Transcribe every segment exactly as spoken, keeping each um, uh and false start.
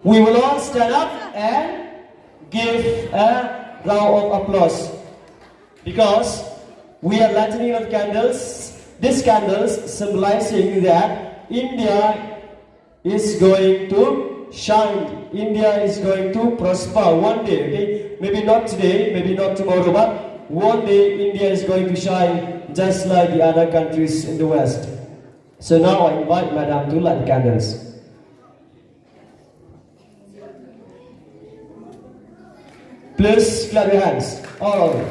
We will all stand up and give a round of applause because we are lighting of candles. These candles symbolizing that India is going to shine. India is going to prosper one day, okay? Maybe not today, maybe not tomorrow, but one day India is going to shine just like the other countries in the West. So now I invite Madam to light the candles. Please clap your hands, all of you.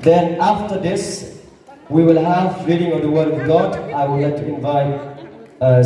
Then after this, we will have reading of the word of God. I would like to invite a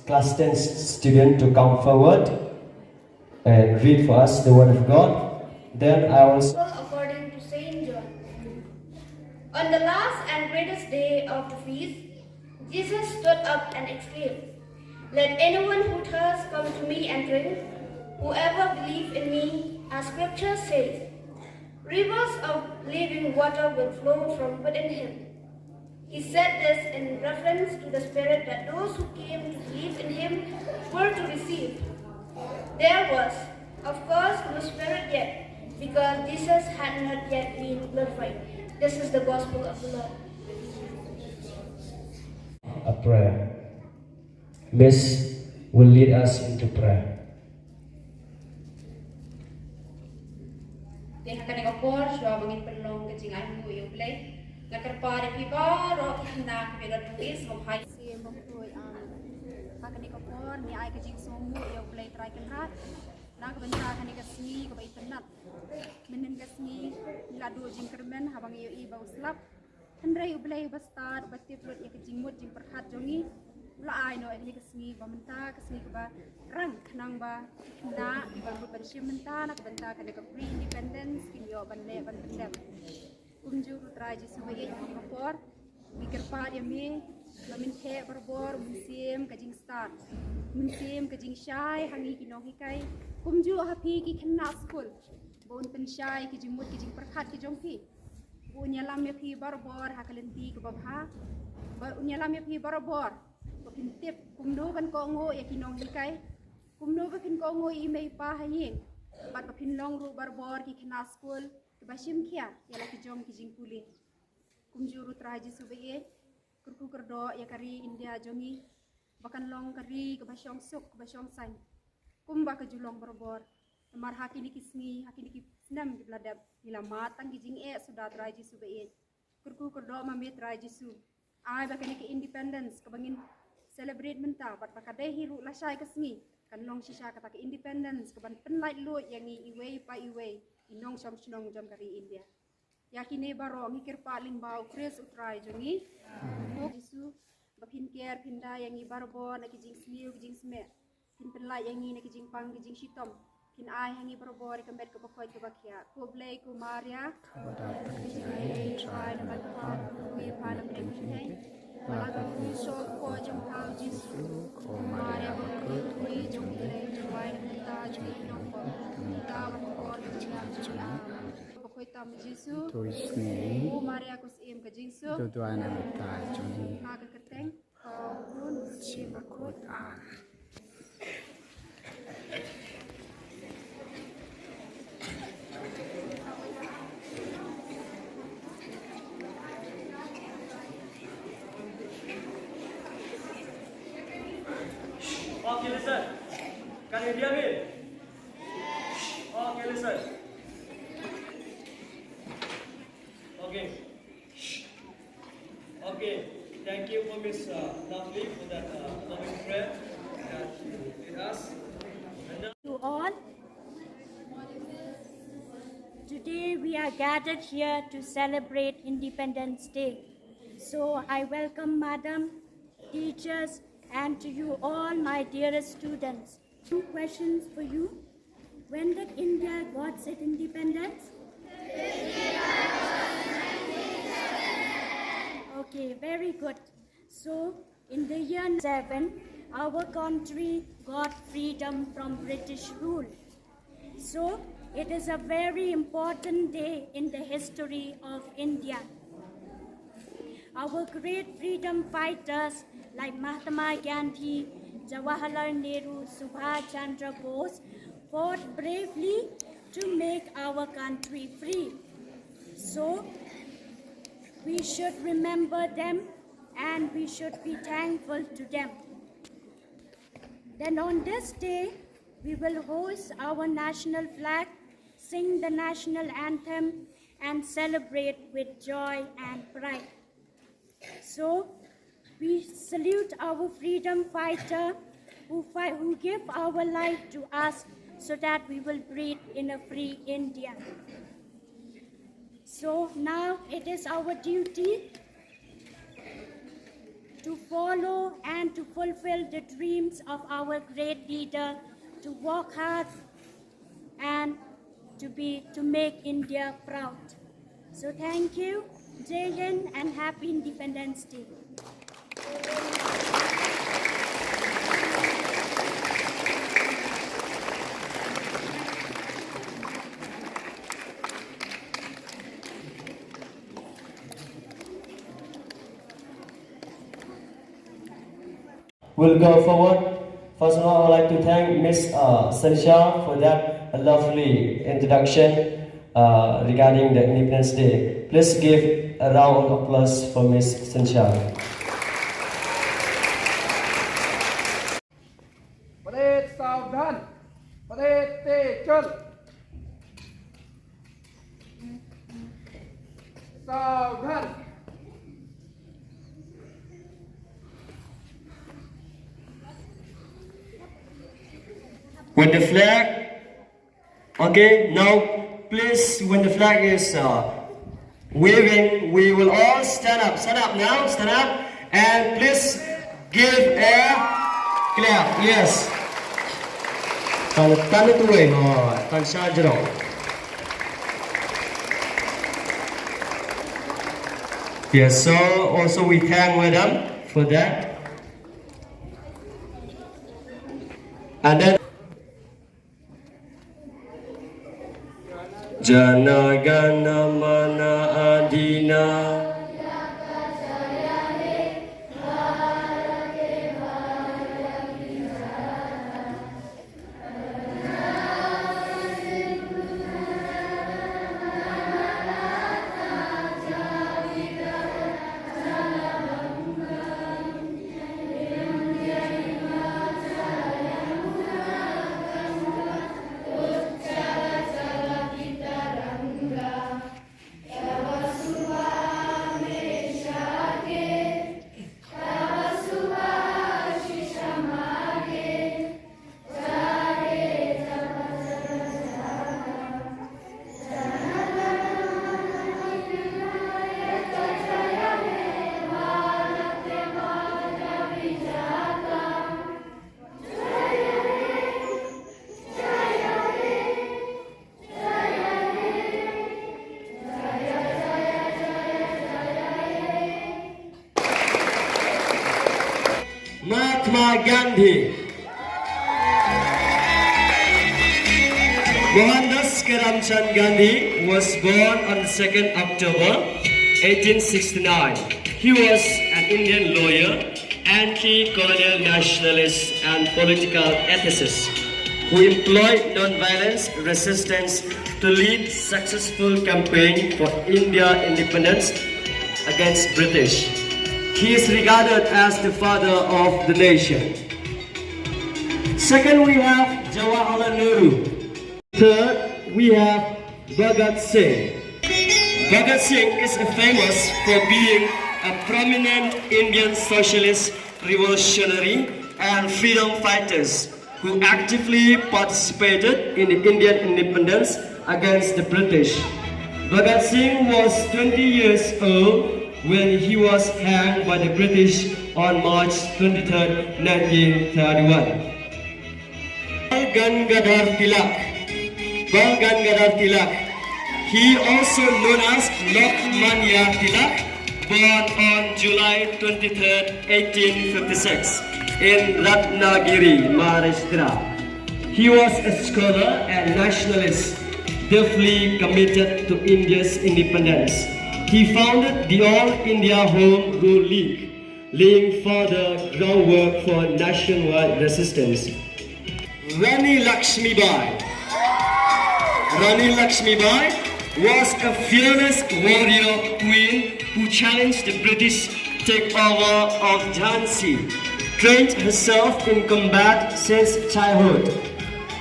class ten student to come forward and read for us the word of God. Then I also Gospel according to Saint John. On the last and greatest day of the feast, Jesus stood up and exclaimed, "Let anyone who thirsts come to me and drink. Whoever believes in me, as scripture says, rivers of living water will flow from within him." He said this in reference to the Spirit that those who came to believe in him were to receive. There was, of course, no Spirit yet, because Jesus had not yet been glorified. This is the gospel of the Lord. A prayer. Miss will lead us into prayer. Te ha kane ka por, shuwa ba ngin pynlong ka jingainguh ïa U Blei, nga kyrpad ïa phi baroh ki khynnah kiba don ha ka shnong Siem Bakhuid, amen. Ha kane ka por ngi ai ka jingsngewnguh ïa U Blei Trai Kynrad na ka bynta kane ka sngi kaba itynnad. Mynnin ka sngi ngi la duh jingkyrmen haba ngi ïohi ba u slap. Hynrei U Blei uba stad, uba tip lut ïa ka jingmut jingpyrkhat jong ngi, u la ai noh ïa kane ka sngi ba mynta ka sngi kaba rang, khnang ba ki khynnah kiba mut ban shim mynta na ka bynta kane ka pre-independence kin ïoh ban leh ban pyndep. Kumjuh ruh Trai Jisu ba ïeit, ha kane ka por ngi kyrpad ïa me ba men theh barabor u Mynsiem ka jingstad, u Mynsiem ka jingshai ha ngi ki nonghikai, kumjuh ha phi ki khynnah skul, ba un pynshai ki jingmut ki jingpyrkhat ki jong phi. Ba un ïalam ïa phi barabor ha ka lynti kaba bha. Ba un ïalam ïa phi barabor ba phin tip kumno ban kohnguh ïa ki nonghikai, kumno ba phin kohnguh ïa i mei i pa ha ïing, bad ba phin long ruh barabor ki khynnah skul kiba shim khia ïa la ki jong ki jingpule. Kumjuh ruh Trai Jisu ba ïeit, kyrkhu kyrdoh ïa ka ri India jong ngi ba kan long ka ri kaba shong suk, kaba shong saiñ, kumba ka ju long barabor. Namar ha kine ki sngi, ha kine ki snem kiba la dep, ngi la mad tang ki jingeh suda Trai Jisu ba ïeit. Kyrkhu kyrdoh ma me Trai Jisu, ai ba kane ka independence kaba ngin celebrate mynta bad ba ka dei hi ruh lashai ka sngi, kan long shisha kata ka independence kaban pynlait luid ïa ngi iwei pa iwei i nongshong shnong jong ka ri India. Ïa kine baroh ngi kyrpad lyngba U Khrist U Trai jong ngi. Ko Jisu, ba phin ker phin da ïa ngi barabor na ki jingsniew ki jingsmeh, phin pynlait ïa ngi na ki jingpang ki jingshitom, phin ai ha ngi barabor ïa ka met kaba koit kaba khiah. Ko Blei, ko Maria, Kaba dap ka jingïeit, Trai, namar ka pha ka pyrthei, pha na pdeng pdeng. Ba la kyrkhu ïa u soh ka koit jong pha U Jisu. Ko Maria bakhuid, kyrkhu ïa ngi ki briew, jong ngi mynta, jong ngi ki nongpop, mynta bad ka hor ka jingïap jong ngi. Amen. Bakhuid tam Jisu. To ïsngi. Ko Maria ko Syiem ka jingsuk. To duwai na ka bynta jong ngi. Ha ka kyrteng. Ko Khun Syiem Bakhuid. Amen. Okay, listen. Can you hear me? Okay, listen. Okay. Okay. Thank you for Miss, uh, Lovely for that, uh, loving prayer that you did us. And now You all. Today we are gathered here to celebrate Independence Day. So I welcome Madam, teachers, and to you all, my dearest students. Two questions for you. When did India got its independence? Okay, very good. So, in the year seven, our country got freedom from British rule. So, it is a very important day in the history of India. Our great freedom fighters like Mahatma Gandhi, Jawaharlal Nehru, Subhash Chandra Bose fought bravely to make our country free. So, we should remember them and we should be thankful to them. Then on this day, we will hoist our national flag, sing the national anthem, and celebrate with joy and pride. So, we salute our freedom fighter who, fight, who give our life to us so that we will breathe in a free India. So now it is our duty to follow and to fulfill the dreams of our great leader, to work hard and to be, to make India proud. So thank you, Jai Hind, and happy Independence Day. We'll go forward. First of all, I would like to thank Miss uh, Sancha for that lovely introduction uh, regarding the Independence Day. Please give a round of applause for Miss Sancha. परेड सावधान। परेड पे चल। सावधान। With the flag. Okay, now please, when the flag is uh, waving, we will all stand up. Stand up now, stand up. And please give a clap. Yes. Tan tan tu eh. Oh, tan sha jero. Yes, so also we thank madam for that. And then Jana gana mana adina. Mahatma Gandhi. Mohandas Karamchand Gandhi was born on the second October eighteen sixty-nine. He was an Indian lawyer, anti-colonial nationalist and political ethicist who employed non-violence resistance to lead successful campaign for India independence against British. He is regarded as the father of the nation. Second, we have Jawaharlal Nehru. Third, we have Bhagat Singh. Bhagat Singh is famous for being a prominent Indian socialist revolutionary and freedom fighters who actively participated in the Indian independence against the British. Bhagat Singh was twenty years old when he was hanged by the British on March twenty-third, nineteen thirty-one. Bal Gangadhar Tilak. Bal Gangadhar Tilak. He also known as Lokmanya Tilak, born on July twenty-third, eighteen fifty-six, in Ratnagiri, Maharashtra. He was a scholar and nationalist, deeply committed to India's independence. He founded the All India Home Rule League, laying further groundwork for nationwide resistance. Rani Lakshmibai. Rani Lakshmibai was a fearless warrior queen who challenged the British takeover of Jhansi, trained herself in combat since childhood,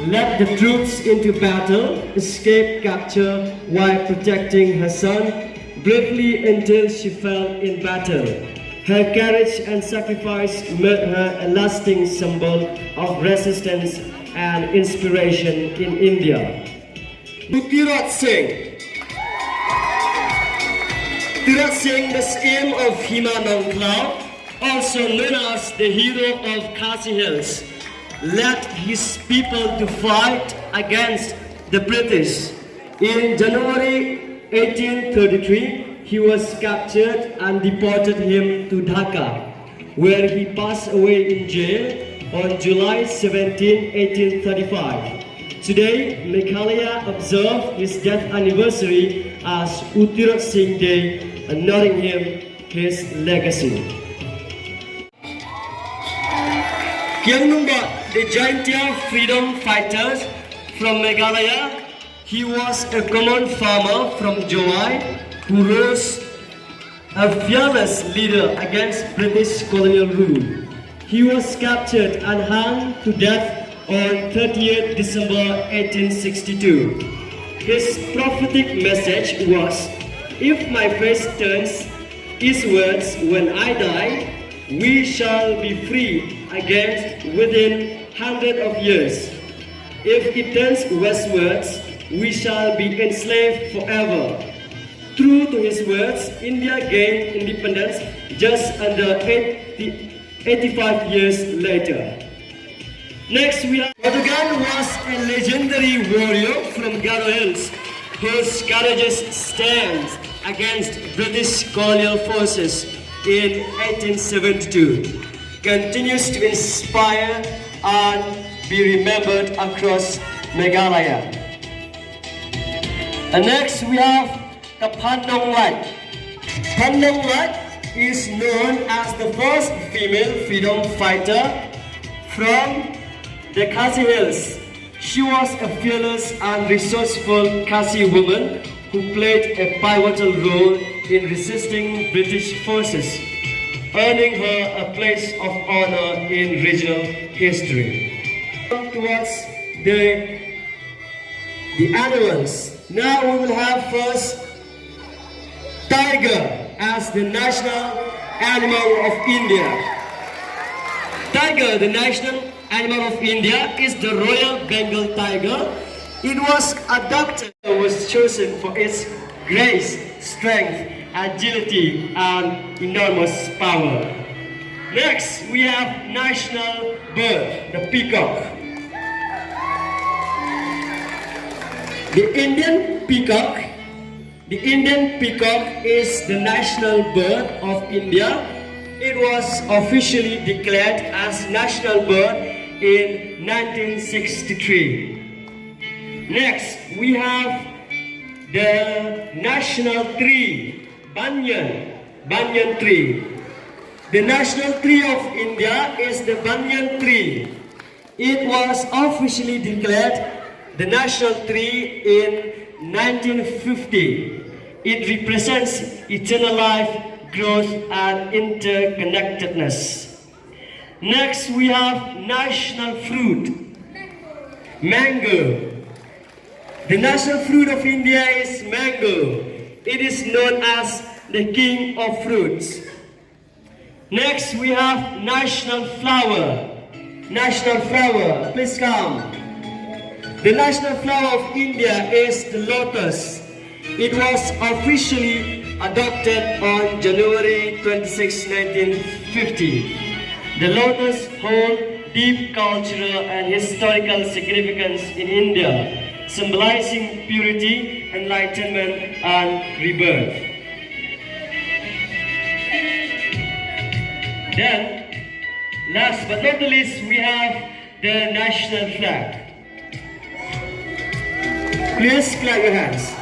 led the troops into battle, escaped capture while protecting her son, bravely until she fell in battle. Her courage and sacrifice made her a lasting symbol of resistance and inspiration in India. Tirot Singh. Tirot Singh, the same of Hima Nongkhlaw, also known as the hero of Khasi Hills, led his people to fight against the British. In January eighteen thirty-three, he was captured and deported him to Dhaka, where he passed away in jail on July seventeenth, eighteen thirty-five. Today, Meghalaya observes his death anniversary as U Tirot Singh Day, honoring him, his legacy. Khiang Nungbah, the Jaintia freedom fighters from Meghalaya. He was a common farmer from Jowai who rose a fearless leader against British colonial rule. He was captured and hung to death on thirtieth December eighteen sixty-two. His prophetic message was, "If my face turns eastwards when I die, we shall be free again within hundred of years. If it turns westwards, we shall be enslaved forever." True to his words, India gained independence just under eighty, eighty-five years later. Next, we have Bhadugannga was a legendary warrior from Garo Hills whose courageous stance against British colonial forces in eighteen seventy-two continues to inspire and be remembered across Meghalaya. And next, we have the Phan Nong Lait. Phan Nong Lait is known as the first female freedom fighter from the Khasi Hills. She was a fearless and resourceful Khasi woman who played a pivotal role in resisting British forces, earning her a place of honor in regional history. Towards the, the animals. Now we will have first tiger as the national animal of India. Tiger, the national animal of India, is the Royal Bengal tiger. It was adopted, was chosen for its grace, strength, agility, and enormous power. Next, we have national bird, the peacock. The Indian peacock. The Indian peacock is the national bird of India. It was officially declared as national bird in nineteen sixty-three. Next, we have the national tree, banyan, banyan tree. The national tree of India is the banyan tree. It was officially declared the national tree in nineteen fifty. It represents eternal life, growth, and interconnectedness. Next, we have national fruit, mango. The national fruit of India is mango. It is known as the king of fruits. Next, we have national flower. National flower, please come. The national flower of India is the lotus. It was officially adopted on January twenty-sixth, nineteen fifty. The lotus hold deep cultural and historical significance in India, symbolizing purity, enlightenment, and rebirth. Then, last but not the least, we have the national flag. Please clap your hands.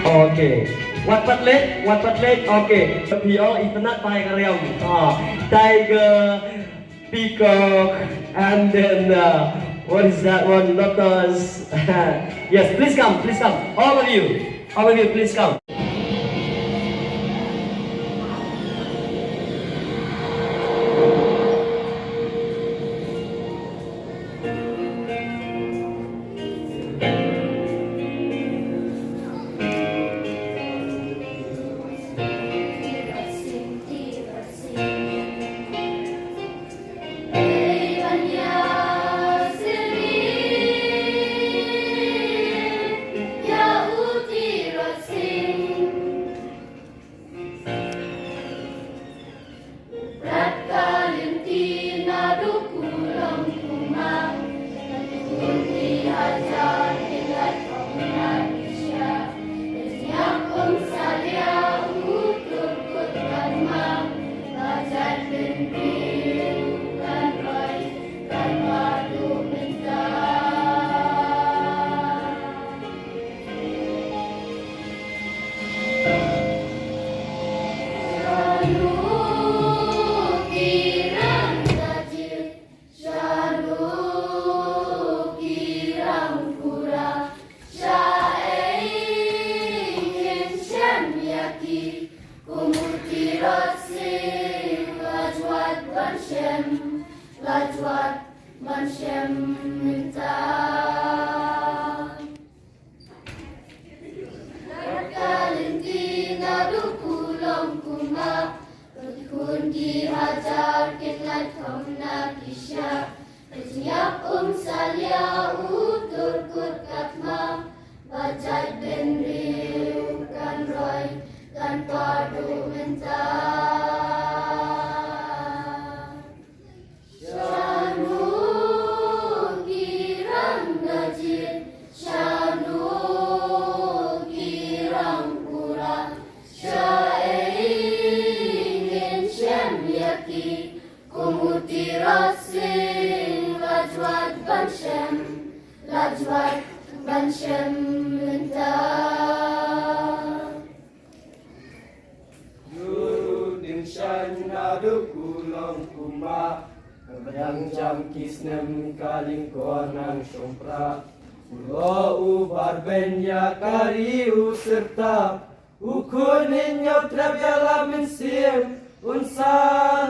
Okay. Wat pat leh, wat pat leh. Okay. Phi ong itynnad Tiger Yam. Ah, Tiger, Peacock, and then, uh, what is that one? Lotus. Yes, please come, please come. All of you, all of you, please come. Yu ding shaiñ naduh kulong kumba, ka biang jam ki snem ka lyngkor nang shongpra. U lyoh u bar beiñ ïa ka ri u syrta, u khun hynñiew trep ïa la mynsiem, un sa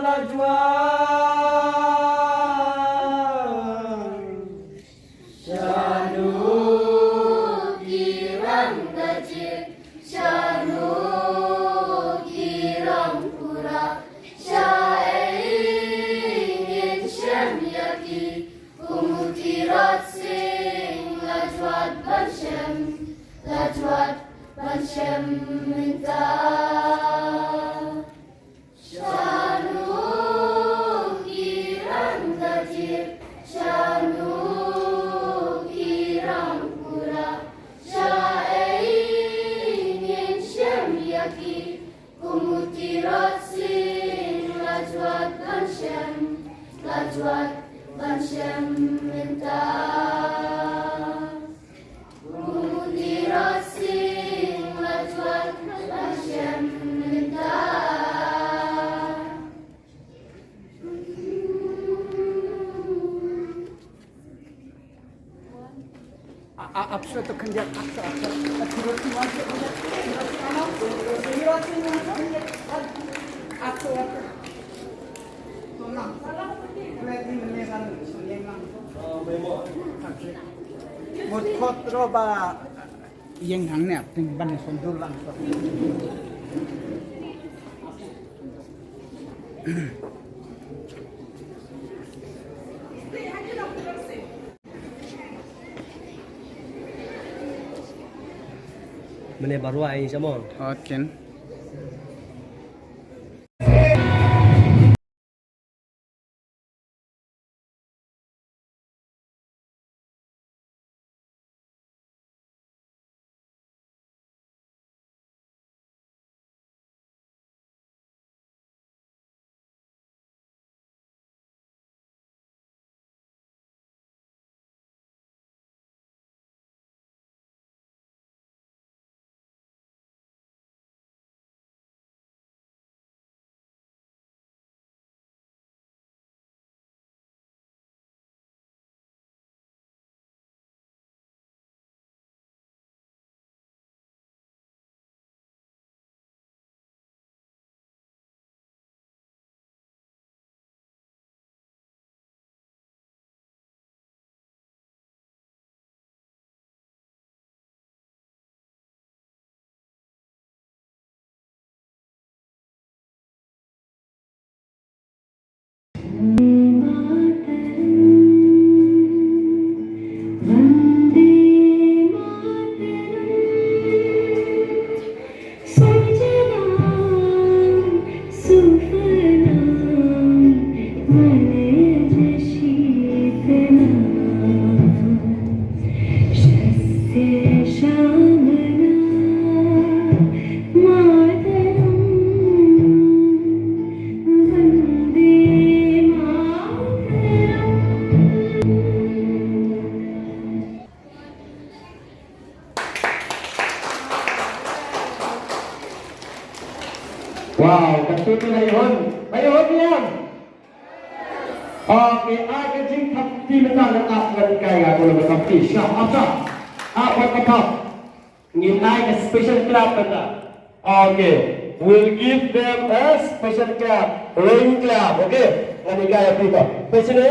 la jwai. Shano ki rang da jik, shano ki rang pura, shaei ngin shem ïa ki, kum u Tirot Sing la jwat ban shem, la jwat ban shem mynta. Shano ki rang da jik, shano ki rang pura, shaei ngin shem ïa ki, kum u Tirot Sing la jwat ban shem, la jwat ban shem mynta. Mut khot ro ba ïeng hangne, ting ban son dur lang. Mane barua ai samon. Hot ken. Wow, ka team la ïoh hun. Ba ïoh hun ïa. Okay, ai ka jingthap kti mynta, ngan ap ngan kai ïa ka, ngan thap kti. Sha, ap sha. Ap, ap, ap, ap. Ngin ai ka special clap mynta. Okay. We'll give them a special clap. Rain clap. Okay. Ngan ïa kai ïa phi to. Peit shane.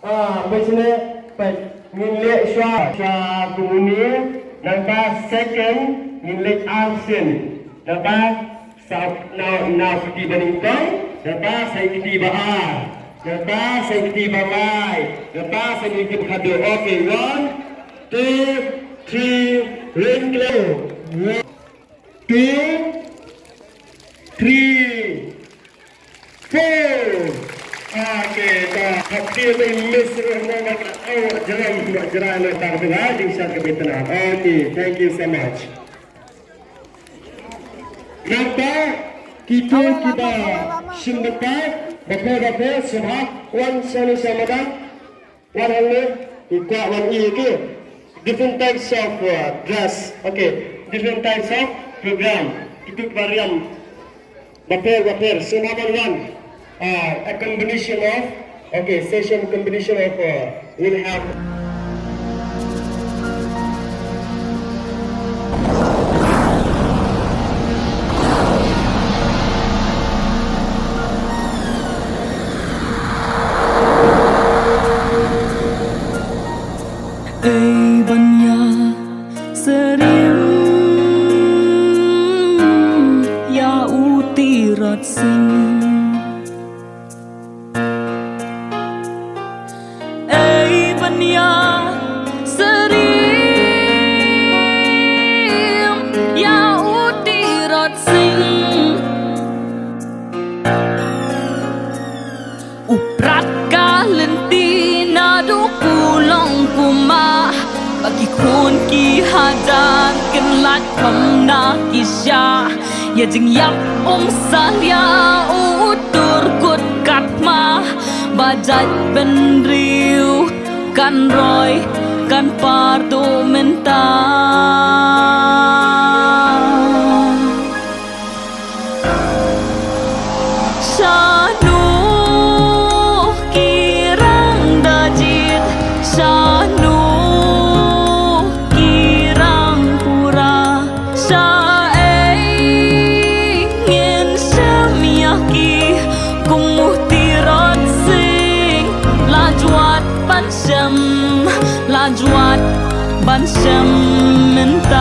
Ah, peit shane, peit. Ngin leh shuwa, shuwa kumne. Nangta second, ngin leh ar sien. Nangta sa, na, na kti ba nyngkong, nangta sa kti ba ar. Nangta sa kti ba lai. Nangta sa kti ba khadduh. Okay, one, two, three, rain clap. One, two, three, four. Okay, ta, ta, ta, ta, Miss Rohana, ta, oh, jalan, jalan, ta, ta, ta, jingshad ka bintana. Okay, thank you so much. Nangta, kito kiba shim bynta, bapher bapher, sngewbha wan shane sha madan. Wan hangne, ki kwah wan ïohi ki different types of, uh, dress. Okay, different types of program. Kito ki ba riam bapher bapher. So number one, uh, a combination of, okay, session combination of, uh, we'll have Ei ban ïa syriem ïa u Tirot Sing. Ei ban ïa syriem ïa u Tirot Sing. U prat ka lynti naduh kulong kumba ki khun ki hajar kin lait kham na ki sha. Ïa jingïap um salia u tur kut katma ba jait bynriew kan roi kan par tu mynta. Shano ki rang da jied, shano ki rang pura, shaei ngin shem ïa ki kum u Tirot Sing. La jwat ban shem, la jwat ban shem mynta.